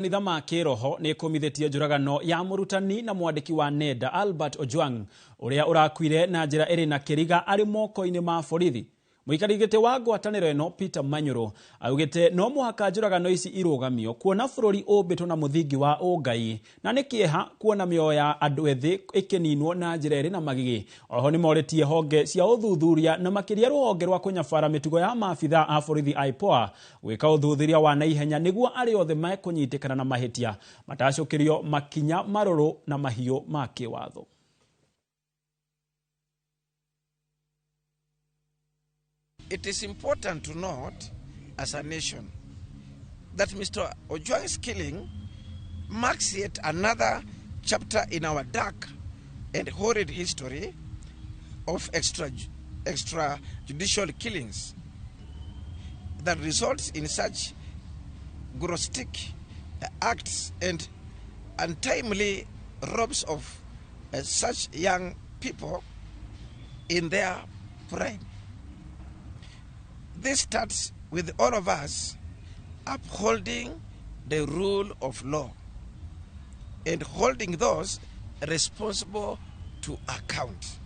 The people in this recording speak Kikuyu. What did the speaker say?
Makanitha ma kĩroho nĩ ĩkũmithĩtie njũragano ya mũrutani na mwandĩki wa nenda Albert Ojwang ũrĩa ũrakuire na njĩra ĩrĩ na kĩriga arĩ moko-inĩ ma borithi. Mũikari gĩtĩ wa ngwatanĩro ĩno Peter Manyũrũ augĩte no mũhaka njũragano ici irũgamio kuona bũrũri ũmbĩtwo na mũthingi wa ũngai na nĩ kĩeha kuona mĩoyo ya andũ ethĩ ĩkĩninwo na njĩra ĩrĩ na magigi. Oho nĩ morĩtie honge cia ũthuthuria na makĩria rũhonge rwa kũnyabara mĩtugo ya maabithaa a borithi IPOA gwĩka ũthuthuria wa naihenya nĩguo arĩa othe mekũnyitĩkana na mahĩtia matacũkĩrio makinya marũrũ na mahiũ ma kĩwatho. It is important to note as a nation that Mr. Ojwang's killing marks yet another chapter in our dark and horrid history of extrajudicial killings that results in such grotesque acts and untimely robs of such young people in their prime. This starts with all of us upholding the rule of law and holding those responsible to account.